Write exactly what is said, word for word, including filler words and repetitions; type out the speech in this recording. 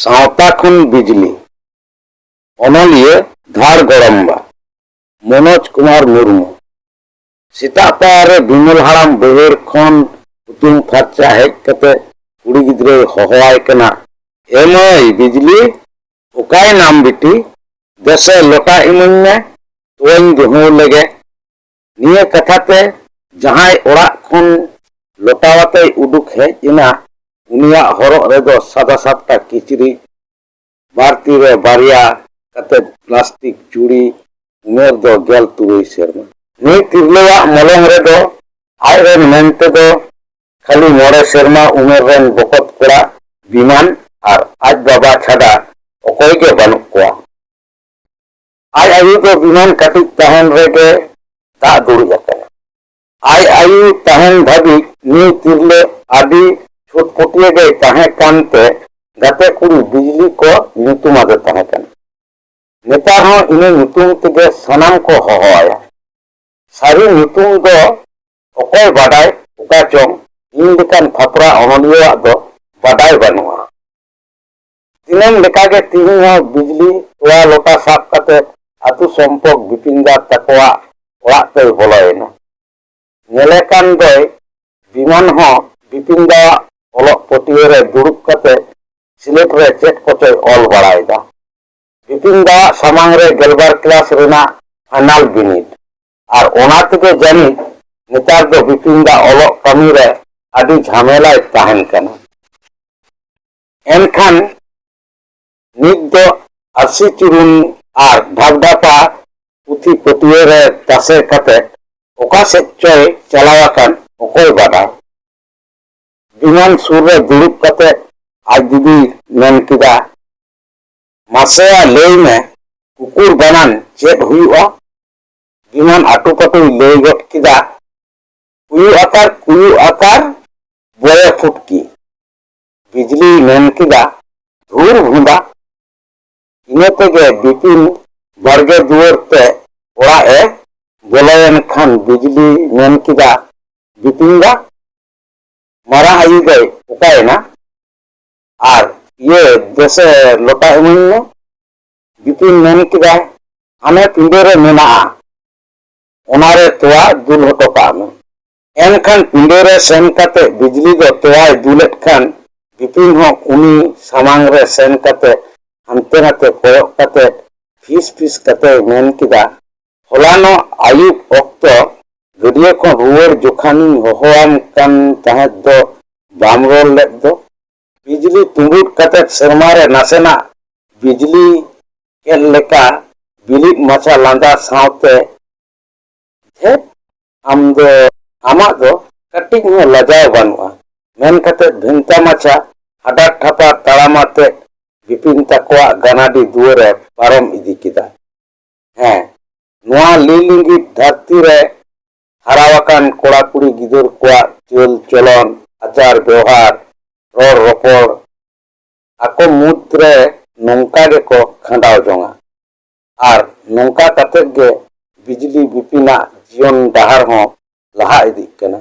ᱥᱟᱶᱛᱟ ᱠᱷᱚᱱ ᱵᱤᱡᱽᱞᱤ᱾ ᱚᱱᱚᱞᱤᱭᱟᱹ ᱫᱷᱟᱲ ᱜᱚᱲᱚᱢᱵᱟ ᱢᱚᱱᱳᱡᱽ ᱠᱩᱢᱟᱨ ᱢᱩᱨᱢᱩ᱾ ᱥᱮᱛᱟᱜ ᱯᱟᱭᱟᱨ ᱨᱮ ᱵᱤᱢᱚᱞ ᱦᱟᱲᱟᱢ ᱵᱟᱹᱭᱦᱟᱹᱲ ᱠᱷᱚᱱ ᱦᱩᱛᱩᱢ ᱯᱷᱟᱨᱪᱟ ᱦᱮᱡ ᱠᱟᱛᱮ ᱠᱩᱲᱤ ᱜᱤᱫᱽᱨᱟᱹᱭ ᱦᱚᱦᱚᱣᱟᱭ ᱠᱟᱱᱟ, "ᱮ ᱢᱟᱹᱭ ᱵᱤᱡᱽᱞᱤ, ᱚᱠᱟᱭᱮᱱᱟᱢ ᱵᱤᱴᱤ? ᱫᱮᱥᱮ ᱞᱚᱴᱟ ᱤᱢᱟᱹᱧ ᱢᱮ, ᱛᱚᱣᱟᱧ ᱫᱩᱦᱟᱹᱣ ᱞᱮᱜᱮ᱾" ᱱᱤᱭᱟᱹ ᱠᱟᱛᱷᱟ ᱛᱮ ᱡᱟᱦᱟᱸᱭ ᱚᱲᱟᱜ ᱠᱷᱚᱱ ᱞᱚᱴᱟᱣᱟᱛᱮᱭ ᱩᱰᱩᱠ ᱦᱮᱡ ᱮᱱᱟ, ᱩᱱᱤᱭᱟᱜ ᱦᱚᱨᱚᱜ ᱨᱮᱫᱚ ᱥᱟᱫᱟ ᱥᱟᱯᱴᱟ ᱠᱤᱪᱨᱤᱡ, ᱵᱟᱨ ᱛᱤ ᱨᱮ ᱵᱟᱨᱭᱟ ᱠᱟᱛᱮ ᱯᱞᱟᱥᱴᱤᱠ ᱪᱩᱲᱤ, ᱩᱢᱮᱨ ᱫᱚ ᱜᱮᱞ ᱛᱩᱨᱩᱭ ᱥᱮᱨᱢᱟ᱾ ᱱᱩᱭ ᱛᱤᱨᱞᱟᱹᱣᱟᱜ ᱢᱚᱞᱚᱝ ᱨᱮᱫᱚ ᱟᱡ ᱨᱮᱱ ᱢᱮᱱᱛᱮ ᱫᱚ ᱠᱷᱟᱹᱞᱤ ᱢᱚᱬᱮ ᱥᱮᱨᱢᱟ ᱩᱢᱮᱨ ᱨᱮᱱ ᱵᱚᱠᱚᱛ ᱠᱚᱲᱟ ᱵᱤᱢᱟᱱ ᱟᱨ ᱟᱡ ᱵᱟᱵᱟ ᱪᱷᱟᱰᱟ ᱚᱠᱚᱭ ᱜᱮ ᱵᱟᱹᱱᱩᱜ ᱠᱚᱣᱟ᱾ ᱟᱡ ᱟᱭᱳ ᱫᱚ ᱵᱤᱢᱟᱱ ᱠᱟᱹᱴᱤᱡ ᱛᱟᱦᱮᱱ ᱨᱮᱜᱮ ᱫᱟᱜ ᱫᱩᱲᱩᱡ ᱟᱠᱟᱱᱟ᱾ ᱟᱡ ᱟᱭᱳ ᱛᱟᱦᱮᱱ ᱫᱷᱟᱹᱵᱤᱡ ᱱᱩᱭ ᱛᱤᱨᱞᱟᱹ ᱟᱹᱰᱤ ᱪᱷᱩᱴᱯᱩᱴᱤᱭᱟᱹ ᱜᱮᱭ ᱛᱟᱦᱮᱸ ᱠᱟᱱᱛᱮ ᱜᱟᱛᱮ ᱠᱩᱲᱤ ᱵᱤᱡᱽᱞᱤ ᱠᱚ ᱧᱩᱛᱩᱢ ᱟᱫᱮ ᱛᱟᱦᱮᱸ ᱠᱟᱱᱟ᱾ ᱱᱮᱛᱟᱨ ᱦᱚᱸ ᱤᱱᱟᱹ ᱧᱩᱛᱩᱢ ᱛᱮᱜᱮ ᱥᱟᱱᱟᱢ ᱠᱚ ᱦᱚᱦᱚ ᱟᱭᱟ᱾ ᱥᱟᱹᱨᱤ ᱧᱩᱛᱩᱢ ᱫᱚ ᱚᱠᱚᱭ ᱵᱟᱰᱟᱭ ᱚᱠᱟ ᱪᱚᱝ, ᱤᱧ ᱞᱮᱠᱟᱱ ᱠᱷᱟᱯᱨᱟ ᱚᱱᱚᱞᱤᱭᱟᱹᱣᱟᱜ ᱫᱚ ᱵᱟᱰᱟᱭ ᱵᱟᱹᱱᱩᱜᱼᱟ᱾ ᱫᱤᱱᱟᱹᱢ ᱞᱮᱠᱟᱜᱮ ᱛᱤᱦᱤᱧ ᱦᱚᱸ ᱵᱤᱡᱽᱞᱤ ᱛᱚᱣᱟ ᱞᱚᱴᱟ ᱥᱟᱵ ᱠᱟᱛᱮ ᱟᱹᱛᱩ ᱥᱚᱢᱯᱚᱠ ᱵᱤᱯᱤᱱ ᱫᱟ ᱛᱟᱠᱚᱣᱟᱜ ᱚᱲᱟᱜ ᱛᱮᱭ ᱵᱚᱞᱚᱭᱮᱱᱟ᱾ ᱧᱮᱞᱮ ᱠᱟᱱ ᱫᱚᱭ ᱵᱤᱢᱟᱱ ᱦᱚᱸ ᱵᱤᱯᱤᱱ ᱫᱟᱣᱟᱜ ᱚᱞᱚᱜ ᱯᱟᱹᱴᱭᱟᱹ ᱨᱮ ᱫᱩᱲᱩᱵ ᱠᱟᱛᱮ ᱥᱤᱞᱮᱴ ᱨᱮ ᱪᱮᱫ ᱠᱚᱪᱚᱭ ᱚᱞ ᱵᱟᱲᱟᱭᱮᱫᱟ᱾ ᱵᱤᱯᱤᱱ ᱫᱟᱣᱟᱜ ᱥᱟᱢᱟᱝ ᱨᱮ ᱜᱮᱞᱵᱟᱨ ᱠᱞᱟᱥ ᱨᱮᱱᱟᱜ ᱯᱷᱟᱭᱱᱟᱞ ᱵᱤᱱᱤᱰ, ᱟᱨ ᱚᱱᱟ ᱛᱮᱜᱮ ᱡᱟᱹᱱᱤᱡ ᱱᱮᱛᱟᱨ ᱫᱚ ᱵᱤᱯᱤᱱ ᱫᱟ ᱚᱞᱚᱜ ᱠᱟᱹᱢᱤ ᱨᱮ ᱟᱹᱰᱤ ᱡᱷᱟᱢᱮᱞᱟᱭ ᱛᱟᱦᱮᱱ ᱠᱟᱱᱟ᱾ ᱮᱱᱠᱷᱟᱱ ᱱᱤᱛ ᱫᱚ ᱟᱹᱨᱥᱤ ᱪᱩᱨᱩᱱ ᱟᱨ ᱰᱷᱟᱯᱰᱷᱟᱯᱟ ᱯᱩᱛᱷᱤ ᱯᱟᱹᱴᱭᱟᱹ ᱨᱮ ᱛᱟᱥᱮ ᱠᱟᱛᱮ ᱚᱠᱟ ᱥᱮᱫ ᱪᱚᱭ ᱪᱟᱞᱟᱣ ᱟᱠᱟᱱ ᱚᱠᱚᱭ ᱵᱟᱰᱟᱭ᱾ ᱵᱤᱢᱟᱱ ᱥᱩᱨ ᱨᱮ ᱫᱩᱲᱩᱵ ᱠᱟᱛᱮ ᱟᱡ ᱫᱤᱫᱤᱭ ᱢᱮᱱ ᱠᱮᱫᱟ, "ᱢᱟᱥᱮᱭᱟ ᱞᱟᱹᱭ ᱢᱮ, ᱠᱩᱠᱩᱨ ᱵᱟᱱᱟᱱ ᱪᱮᱫ ᱦᱩᱭᱩᱜᱼᱟ?" ᱵᱤᱢᱟᱱ ᱟᱹᱴᱩᱯᱟᱹᱴᱩᱭ ᱞᱟᱹᱭ ᱜᱚᱫ ᱠᱮᱫᱟ, "ᱠᱩᱭᱩ ᱟᱠᱟᱨ, ᱠᱩᱭᱩ ᱟᱠᱟᱨ, ᱵᱚᱭᱮ ᱯᱷᱩᱴᱠᱤ᱾" ᱵᱤᱡᱽᱞᱤᱭ ᱢᱮᱱ ᱠᱮᱫᱟ, "ᱫᱷᱩᱨ ᱵᱷᱩᱸᱫᱟ!" ᱤᱱᱟᱹ ᱛᱮᱜᱮ ᱵᱤᱯᱤᱱ ᱵᱟᱲᱜᱮ ᱫᱩᱣᱟᱹᱨ ᱛᱮ ᱚᱲᱟᱜ ᱮ ᱵᱚᱞᱚᱭᱮᱱ ᱠᱷᱟᱱ ᱵᱤᱡᱽᱞᱤᱭ ᱢᱮᱱ ᱠᱮᱫᱟ, "ᱵᱤᱯᱤᱱ ᱫᱟ, ᱢᱟᱨᱟᱝ ᱟᱭᱳ ᱫᱚᱭ ᱚᱠᱟᱭᱮᱱᱟ? ᱟᱨ ᱤᱭᱟᱹ ᱫᱮᱥᱮ ᱞᱚᱴᱟ ᱤᱢᱟᱹᱧ ᱢᱮ᱾ ᱵᱤᱯᱤᱱ ᱢᱮᱱ ᱠᱮᱫᱟ, ᱦᱟᱱᱮ ᱯᱤᱸᱰᱟᱹ ᱨᱮ ᱢᱮᱱᱟᱜᱼᱟ, ᱚᱱᱟᱨᱮ ᱛᱚᱣᱟ ᱫᱩᱞ ᱦᱚᱴᱚ ᱠᱟᱜ ᱢᱮ᱾ ᱮᱱᱠᱷᱟᱱ ᱯᱤᱸᱰᱟᱹ ᱨᱮ ᱥᱮᱱ ᱠᱟᱛᱮ ᱵᱤᱡᱽᱞᱤ ᱫᱚ ᱛᱚᱣᱟᱭ ᱫᱩᱞᱮᱫ ᱠᱷᱟᱱ ᱵᱤᱯᱤᱱ ᱦᱚᱸ ᱩᱱᱤ ᱥᱟᱢᱟᱝ ᱨᱮ ᱥᱮᱱ ᱠᱟᱛᱮ ᱦᱟᱱᱛᱮ ᱱᱟᱛᱮ ᱠᱚᱭᱚᱜ ᱠᱟᱛᱮ ᱯᱷᱤᱥ ᱯᱷᱤᱥ ᱠᱟᱛᱮᱭ ᱢᱮᱱ ᱠᱮᱫᱟ, ᱦᱚᱞᱟᱱᱚᱜ ᱟᱹᱭᱩᱵ ᱚᱠᱛᱚ ᱜᱟᱹᱰᱭᱟᱹ ᱠᱷᱚᱱ ᱨᱩᱣᱟᱹᱲ ᱡᱚᱠᱷᱟᱱᱤᱧ ᱦᱚᱦᱚᱣᱟᱢ ᱠᱟᱱ ᱛᱟᱦᱮᱸᱫ ᱫᱚ ᱵᱟᱢ ᱨᱚᱲ ᱞᱮᱫ ᱫᱚ᱾ ᱵᱤᱡᱽᱞᱤ ᱛᱩᱸᱵᱩᱫ ᱠᱟᱛᱮ ᱥᱮᱨᱢᱟ ᱨᱮ ᱱᱟᱥᱮᱱᱟᱜ ᱵᱤᱡᱽᱞᱤ ᱠᱮᱫ ᱞᱮᱠᱟ ᱵᱤᱞᱤᱫ ᱢᱟᱪᱷᱟ ᱞᱟᱸᱫᱟ ᱥᱟᱶᱛᱮ, ᱫᱷᱮᱴ, ᱟᱢ ᱫᱚ, ᱟᱢᱟᱜ ᱫᱚ ᱠᱟᱹᱴᱤᱡ ᱦᱚᱸ ᱞᱟᱡᱟᱣ ᱵᱟᱹᱱᱩᱜᱼᱟ, ᱢᱮᱱ ᱠᱟᱛᱮ ᱵᱷᱮᱱᱛᱟ ᱢᱟᱪᱷᱟ ᱦᱟᱰᱟᱨ ᱴᱷᱟᱯᱟᱨ ᱛᱟᱲᱟᱢ ᱟᱛᱮ ᱵᱤᱯᱤᱱ ᱛᱟᱠᱚᱣᱟᱜ ᱜᱟᱱᱟᱰᱤ ᱫᱩᱣᱟᱹᱨᱮ ᱯᱟᱨᱚᱢ ᱤᱫᱤ ᱠᱮᱫᱟ᱾ ᱦᱮᱸ, ᱱᱚᱣᱟ ᱞᱤᱞᱤᱸᱜᱤᱛ ᱫᱷᱟᱹᱨᱛᱤ ᱨᱮ ᱦᱟᱨᱟᱣᱟᱠᱟᱱ ᱠᱚᱲᱟ ᱠᱩᱲᱤ ᱜᱤᱫᱟᱹᱨ ᱠᱚᱣᱟᱜ ᱪᱟᱹᱞ ᱪᱚᱞᱚᱱ, ᱟᱪᱟᱨ ᱵᱮᱣᱦᱟᱨ, ᱨᱚᱲ ᱨᱚᱯᱚᱲ, ᱟᱠᱚ ᱢᱩᱫᱽ ᱨᱮ ᱱᱚᱝᱠᱟ ᱜᱮᱠᱚ ᱠᱷᱟᱸᱰᱟᱣ ᱡᱚᱝᱟ᱾ ᱟᱨ ᱱᱚᱝᱠᱟ ᱠᱟᱛᱮᱫ ᱜᱮ ᱵᱤᱡᱽᱞᱤ ᱵᱤᱯᱤᱱᱟᱜ ᱡᱤᱭᱚᱱ ᱰᱟᱦᱟᱨ ᱦᱚᱸ ᱞᱟᱦᱟ ᱤᱫᱤᱜ ᱠᱟᱱᱟ᱾